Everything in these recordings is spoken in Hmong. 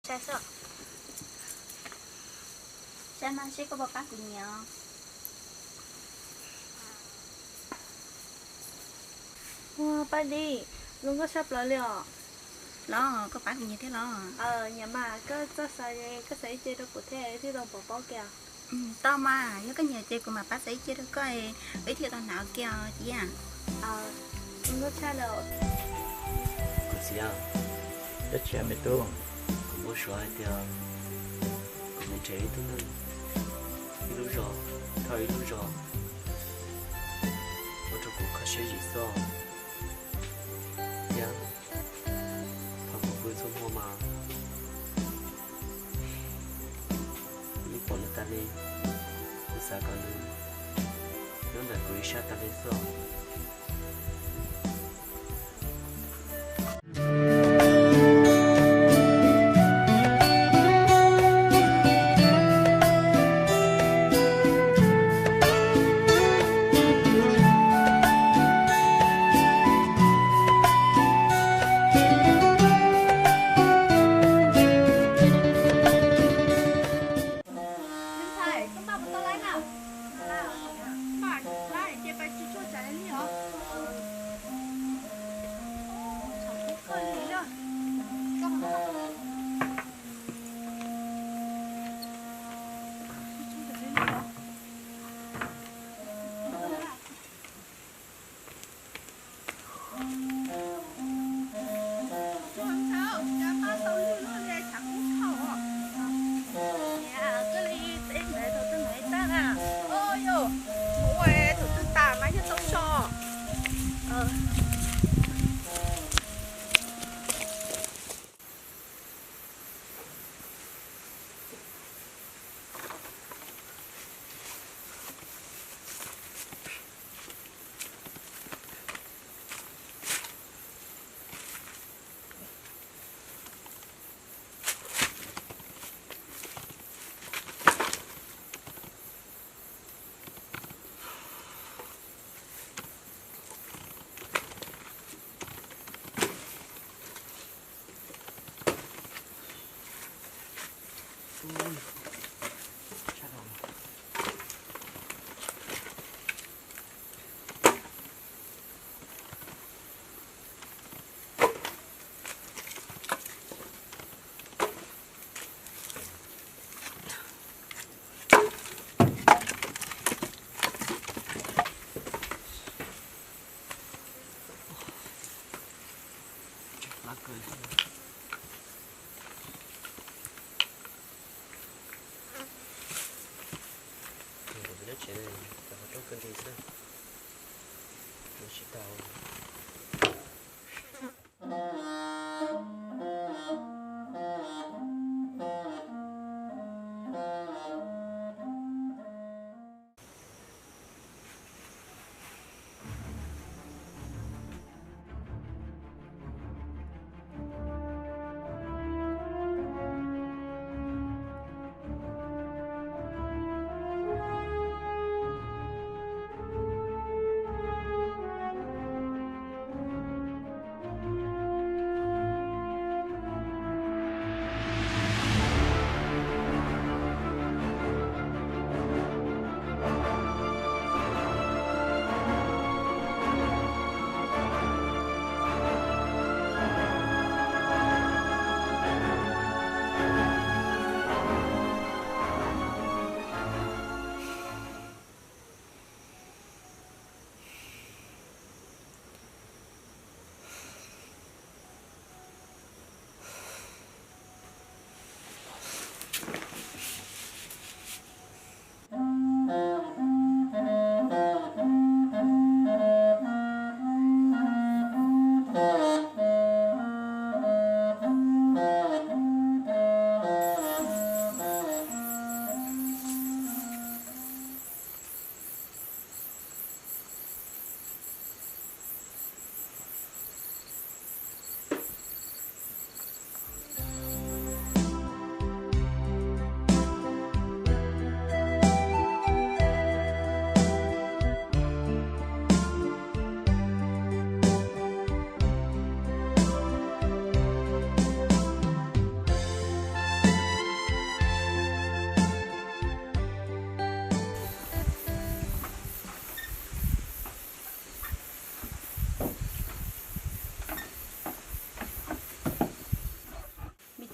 Saib xwb. Saib mas seb koj puas pab kuv nyiav. Ua, Paj Dib, zoo nkauj tshaj plaws li os. Los koj pab kuv nyiav thiab los? Nyiam mas, koj txawj xaws, koj xaws ib ce rau kuv thiab thiaj tau pov pob kiag. Tau mas, yog koj nyiam ces kuv mam pab xaws ib ce rau koj, wb thiaj tau hnav kiag os Ciab. Zoo nkauj tshaj li. Kuv Ciab, dab tsi me tub? Kuv muab suav hais tias kuv mus nrhiav ib tug neeg, ib lub zos, thauj ib lub zos, ua rau kuv kho siab zim xwb. Thiab thaum kuv pw txhua hmo mas yeej pom nws tas li, kuv xav kom nws nyob ntawm kuv ib sab tas li xwb os.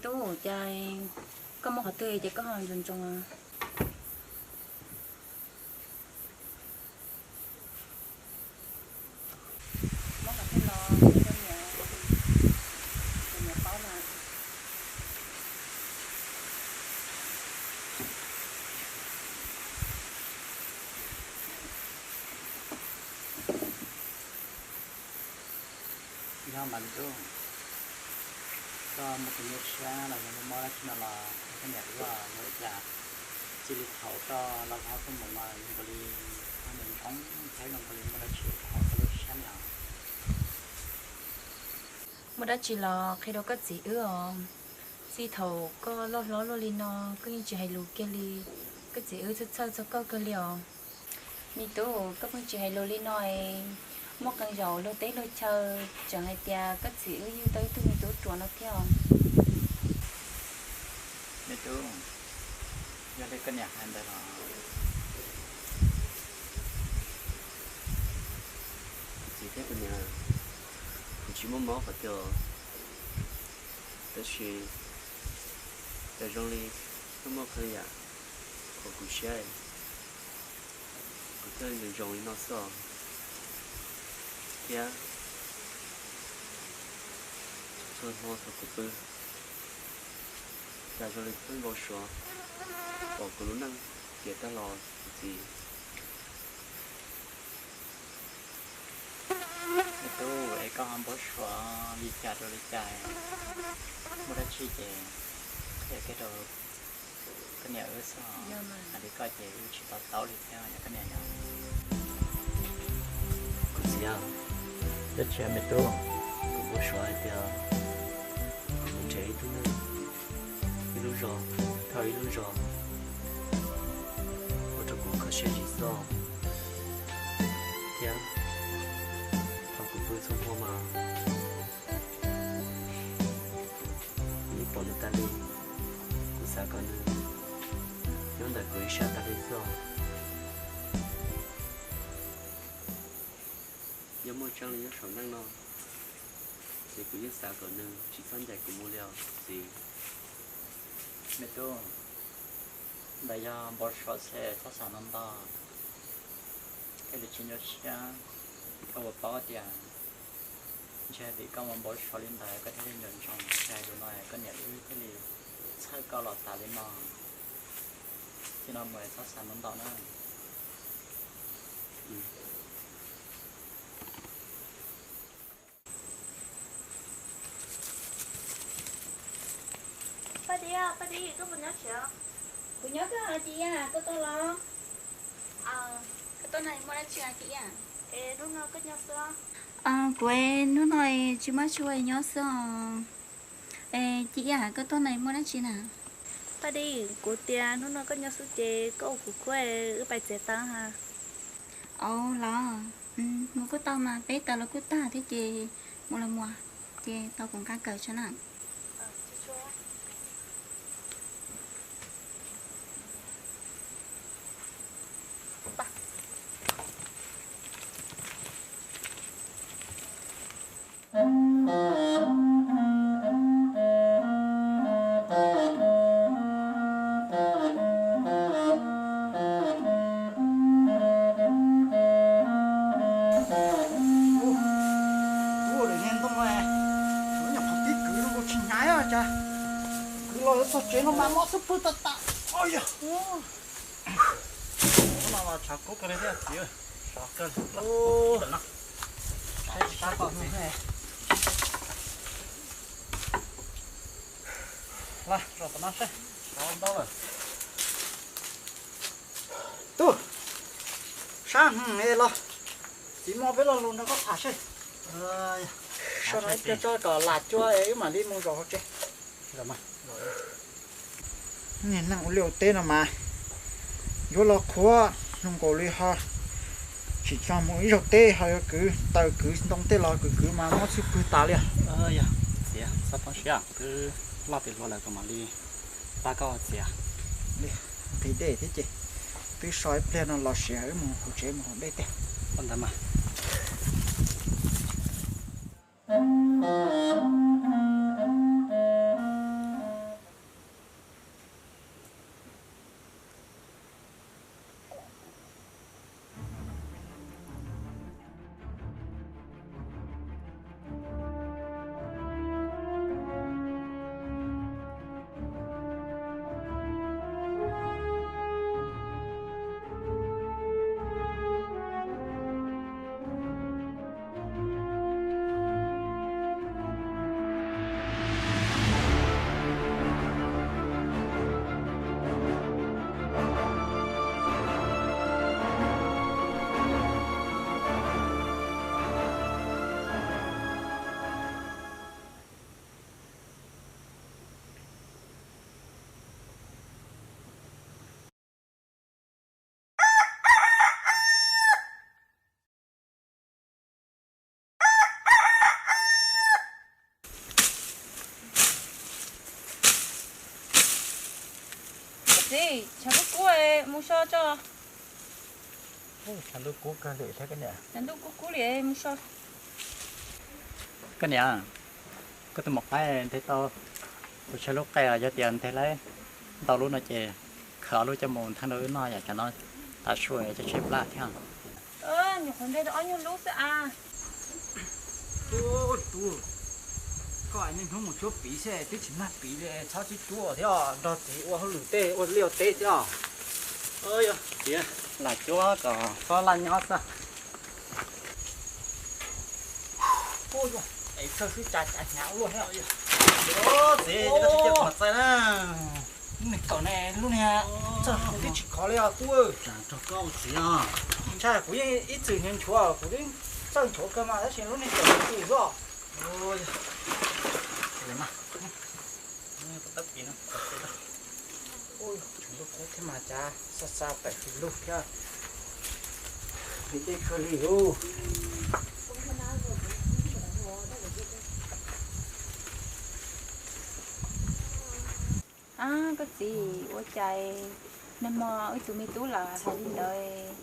Tub, cas koj muab qhov twg ces koj ho ntsoov ntsoov? Muab qhov twg los, niam, niam paub mas. Yog mas me tub, koj muaj qhov nyuaj siab los yog muaj mob dab tsi no los koj niam ua ua li cas, cia li thaum koj los txog tuaj mus mas zoo nkaus li koj ntsoov ntsoov thiab zoo nkaus li muaj dab tsi khov koj lub siab li os. Muaj dab tsi los qhia rau koj txiv wb os. Txij thaum koj loj hlob luaj li no, koj yeej tsis hais lus kiag li, koj txiv wb txhawj txhawj txog koj kawg li os. Me tub, koj pheej tsis hais lus li no es muaj qee zaus luag teb luag chaw tseem hais tias koj txiv wb yug tau ib tug me tub ruam no thiab os. Me tub, yog li koj niam hais ntawd los kuv txiv thiab kuv niam, kuv tsis muaj mob qhov twg, tab sis cas zoo li muaj qee yam khuam kuv siab, kuv thiaj li zoo li no xwb os. Thiab txhua hmo thaum kuv pw, cas zoo li pheej npau suav pom kuv lub neej tiam tag los kuv txiv. Me tub, es koj ho npau suav li cas rau li cas? Muaj dab tsi ces qhia kiag rau koj niam wb xwb, hais li koj ces wb tsis to taub li thiab yog koj niam yog. Kuv txiv, dab tsi me tub? Kuv npau suav hais tias kuv mus nrhiav ib tug neeg, ib lub zos, thauj ib lub zos ua rau kuv kho siab zim xwb. Thiab thaum kuv pw txhua hmo mas kuv yeej pom nws tas li. Kuv xav kom nws nyob ntawm kuv ib sab tas li xwb. Yog muaj tseeb li nyob saum neej no, ces kuv yeej xav kom nws tsis txhob ncaim kuv mus li os txiv. Me tub, ntawd yog npau suav xwb, txhob xav ntau ntau, thiaj li tsis nyuaj siab. Koj puas paub tias ntshe vim koj mus npau suav li ntawd koj thiaj li nco ntsoov, ntshe zaum no koj niam wb thiaj li txhawj koj los tas li no. Txij no mus txhob xav ntau ntau na. Paj Dib, Paj Dib, koj puas nyob tsev? Kuv nyob kawg os, Ci Yaj, koj tuaj los? Koj tuaj no muaj dab tsi os Ci Yaj? Es hnub no koj nyob xwb? Kuv hnub no tsis muaj tsis ua, nyob xwb os. Es Ci Yaj, koj tuaj no muaj dab tsi na? Paj Dib, kuv tias hnub no koj nyob xwb ces koj ua kuv khuab, wb pais txiav taws ha. Au los, mus kuj tau mas, peb taws los kuj tag thiab ces mus los mus, ces tau kuv nqa kawm tso na. Ua lawm niag ntoo, nyuam qhuav pib kwv zoo nkaus tsis hnyav cas, kwv los yuav txog tsev no mas mob xub pwg tas tas. Yog no mas tshav kub kawg li thiab txiv, sov kawg li. Sab tom no, los zaum tom no seb, sov ntau lawm. Tub, sab heev los, txiv muab peb lo lus nrog koj tham seb. Sab no ib pliag tso kom lam cua es wb mam li mus zaum hauv tsev. Niag neeg ua liaj ua teb no mas yuav los qhuav zoo nkaus li ho tsim txog mus ib zaug teb ho yuav kwv taws kwv ntoo tej los kwv kwv mas mob xub pwg tas li. Yog, txiv, txhob poob siab, twb loj tiav hluas lawm kuv mam li pab koj txiav. Nqhis dej thiab ces twb so ib pliag no los sis wb mus hauv tsev mus haus dej tiag. Ua ntawd mas. Txiv, tshav kub kub, mus so tso. Tshav ntuj kub kawg li thiab koj niam. Tshav ntuj kub kub li, mus so. Koj niam, koj tus maum qaib nteg tau tus tshav lub qe, yog tias nteg lawm ntau lub no ces khawv ob lub coj mus ntheb rau wb noj, yam tsam no tav su cov tsheb plab thiab. Nyuam qhuav nteg tau ob nyuag lub xwb as. Ub, tub, koj niaj hnub mus cuab piv xwb twb tsis mag piv li, txhob txwb cuab thiab, nrog txiv ua hauj lwm tej, ua liaj ua teb xwb os. Txiv, lam cuab kom xob laj nyob xwb. Es txawj swb ca cav hnyav ua luaj thiab. Txiv, koj tsis cia kuv mam txais na. Lub niag kawm ne, lub niag txawj hauv twb tsis khov li os tub. Rau koj ua txiv os. Ntshai kuv yeej ib txwm nchuav, kuv twb txawj nchuav kawg mas tab sis lub niag kawm twm zoj. Tshav ntuj kub thiab mas cas xa xa tawm hws lug thiab. Nqhis dej kawg li lauj. Ab, koj txiv, ua cas nag hmo wb tus me tub lam hais li ntawd,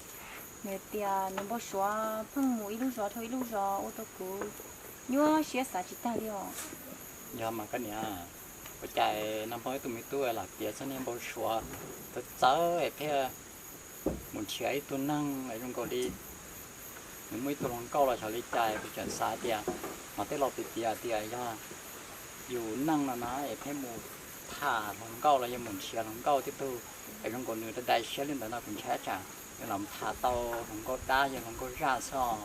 nws tias nws npau suav pheej mus ib lub zos dhau ib lub zos ua rau kuv nyuaj siab xav tsis tag li os. Yog mas koj niam, ua cas nag hmo wb tus me tub lam tiav txog niag npau suav txawv txawv es pheej mus nrhiav ib tug neeg es zoo nkaus li nws muaj ib tug hluas nkauj los xyov li cas, kuv tseem xav tias mas tej laus piav piav tias yog yus neej no na es pheej mus tham hluas nkauj los yog mus nrhiav hluas nkauj tib tug es zoo nkaus nws dai dai siab li ntawd no, kuv ntshai tsam nws los tham tau hluas nkauj dab yog hluas nkauj zaj xwb os.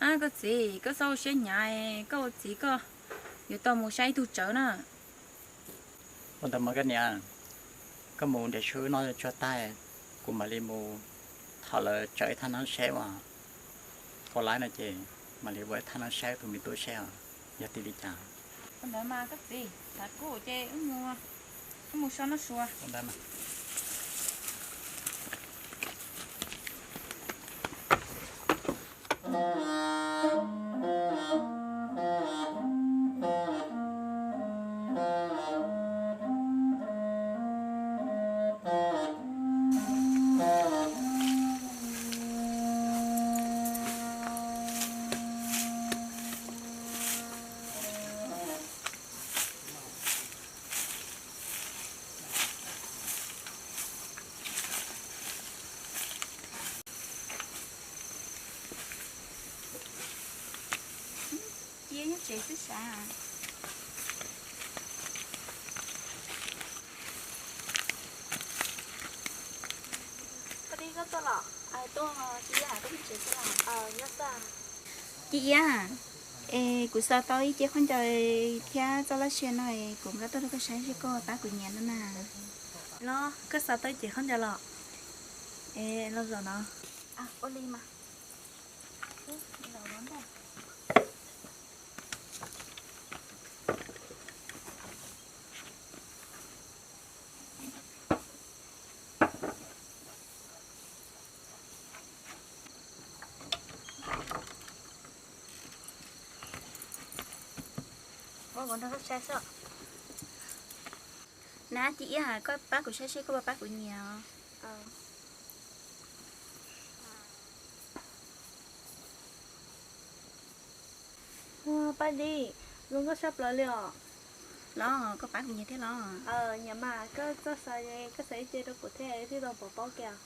Ab, koj txiv, koj txhob ua siab hnyav, koj ua txiv koj yuav tau mus saib ib tug tsawv na. Ua ntawd mas koj niam, koj mus nrhiav sub noj tsuag tag, kuv mam li mus thov lawv tso ib thaj neeb seb uas, koj laib no ces mam li ua ib thaj neeb saib tus me tub seb yog tiag li cas. Ua ntawd mas koj txiv, tshav kub ces wb mus so noj sua. Cia nyob tsev xwb sav. Paj Dib, koj tuaj los? Tuaj, Ci Iab, koj nyob tsev xwb los? Ci Iab, es kuv xav tau ib ce khaub ncaws thiab txoj laj sia no es kuv nqa tuaj rau koj saib seb koj pab kuv nyiam no na. Los, koj xav tau ib ce khaub ncaws los? Es los zaum no. Ua li mas. Ua, kuv nrog koj saib xwb. Na, Ci Iab, koj pab kuv saib seb koj puas pab kuv nyiam os. Ua, Paj Dib, zoo nkauj saj plaws li os. Los, koj pab kuv nyiam thiab los? Nyiam mas, koj txawj xav, koj xav ib ce rau kuv thiab thiaj tau pom paub kiag.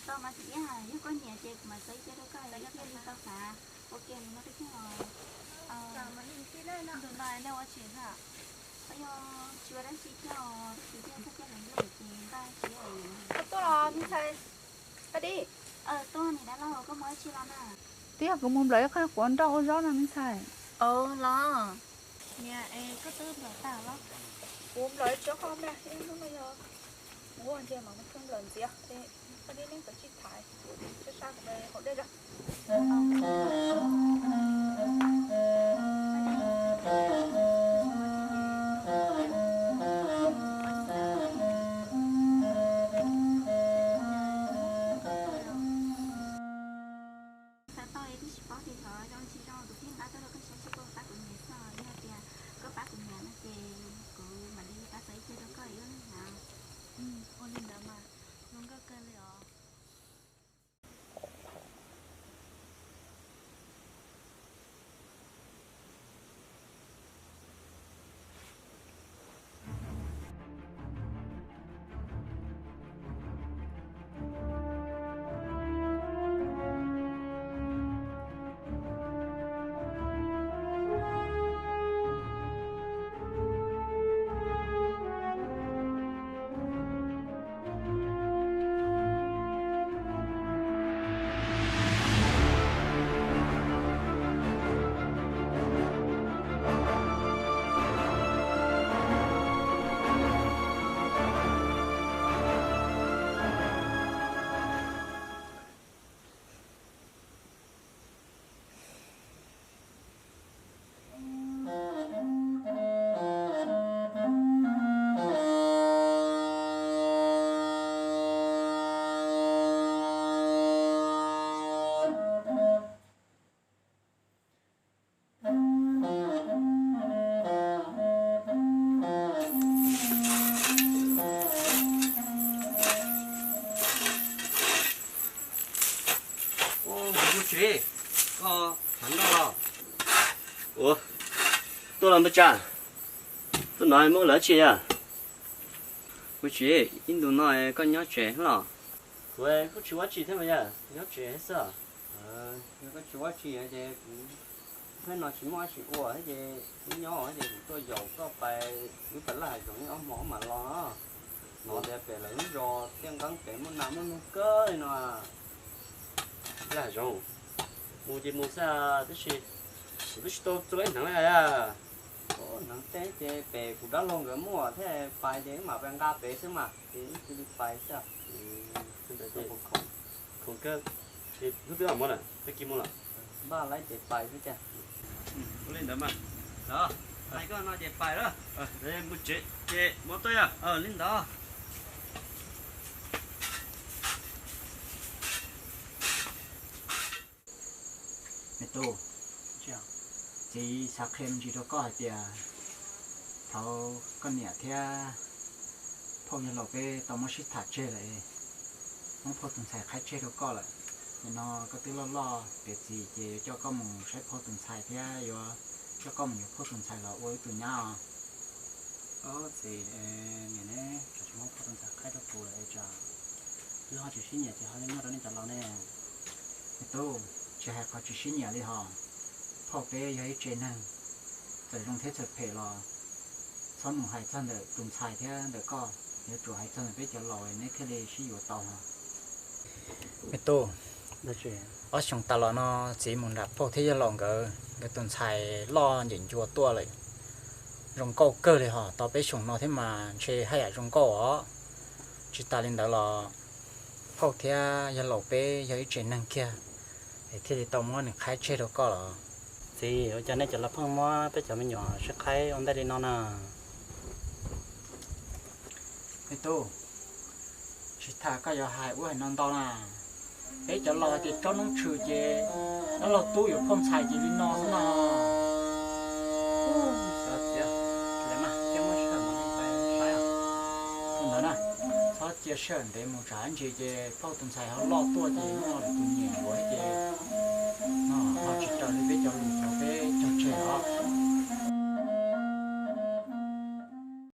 Tau mas Ci Iab, yog koj nyiam ces kuv mam xav ib ce rau koj, koj thiaj li tau xav ua kiag li no thiab os. Ntu no nej ua tsis nrog, yog tsis ua dab tsi thiab os, tsis thiaj txog caij hluas nraug ces npaj tsis. Koj tuaj los me ntxhais? Paj Dib. Tuaj niam dab laug, koj mus dab tsi los na? Twb yog kuv mus nplawm ib qho quav nroj ua zaub no me ntxhais. Los, niam, es koj twb nplawm tag los? Kuv nplawm tsis tau qhov ntag, ib hnub no yog kuv ua ntshe mam mus nplawm ntxiv. Paj Dib, neb kav tsij tham, sab sab kuv mus haus dej os. Xav tau es twb tsis paub tias xyov zoo tsis zoo, kuv thiaj nqa tuaj rau koj saib seb koj pab kuv nyiam xwb. Yog tias koj pab kuv nyiam no ces kuv mam li pab xav ib ce rau koj ib lub na. Ua li Tsev, koj tham nkauj los? Ua, tuaj los npawg Tsa, tuaj no muaj lawv tsi yog? Kuv tsis, ib ntus no koj nyob tsev los? Kuv kuj tsis ua tsi thiab mas yog, nyob tsev xwb. Yog koj tsis ua tsi ces kuv, hnub no tsis muaj dab tsi ua ces wb nyob ces kuv tuaj yaum koj pais wb pais laj hav zoov ib ob hmo mam los. Hnov tias pem lawv lub zos Tiaj Nqeeb pem muaj nas muaj noog kawg li no. Laj hav zoov, mus ces mus xwb tab sis kuv twb tsis tau txog ib hneev li. Hneev teb ces pem kuv dab laug nkawd muaj thiab, pais ces wb mam pais nqa pem xwb mas ces wb cia li pais xwb. Khoom kawg, hnub twb mam mus lawm, tag kis mus lawm. Npaj laib ces pais xwb cas. Ua li ntawd mas. Hais koj no ces pais lawm. Mus tsev ces mus tuaj yog li ntawd. Me tub, txiv xav qhia me ntsis rau koj hais tias thaum koj niam thiab phauj yawg laus peb tau muab sib tham tseg lawm, muab phauj tus ntxhais qhaib tseg rau koj lawm. Nim no koj twb loj loj tiav txiv ces yuav coj koj mus saib phauj tus ntxhais thiab yuav coj koj mus yuav phauj tus ntxhais los ua wb tus nyab os. Txiv, niam neb tsam tsis muab phauj tus ntxhais qhaib rau kuv lawm es tsam wb ho tsis sib nyiam ces ho yuav nyob rau nej cov laus ne. Me tub, tsis hais qhov tsis sib nyiam li hos, phauj peb yog ib tsev neeg, txawm zoo thiab txawm phem los txhob mus hais txog ntawm tus ntxhais thiab ntawm koj, yuav tsum hais txog ntawm peb cov laus neb thiaj li sib yuav tau hos. Me tub, ob xyoos tas los no txiv mus nram phauj thiab yawg laus nkawd, nkawd tus ntxhais loj nceem ncua tuaj lawm, zoo nkauj kawg li hos, tau peb xyoos no thiab mas ntshe haj yam zoo nkauj os. Tsis tas li ntawd los phauj thiab yawg laus peb yog ib tsev neeg kiag es thiaj li tau muab nws qhaib tseg rau koj los. Txiv, ua cas nej cov laus pheej muab peb cov me nyuam sib qhaib ua ntej li no na? Me tub, tsis tas koj yuav hais ub hais no ntau na. Peb cov laus hais tias tsob noob tshwm ces dab laug tub yuav phauj ntxhais ces li no xwb no. Ua li ntawd na, txhob cia sij hawm ntev mus tsam ib ntsis ces phauj tus ntxhais ho loj tuaj ces muaj lwm tus nyiam yuav ces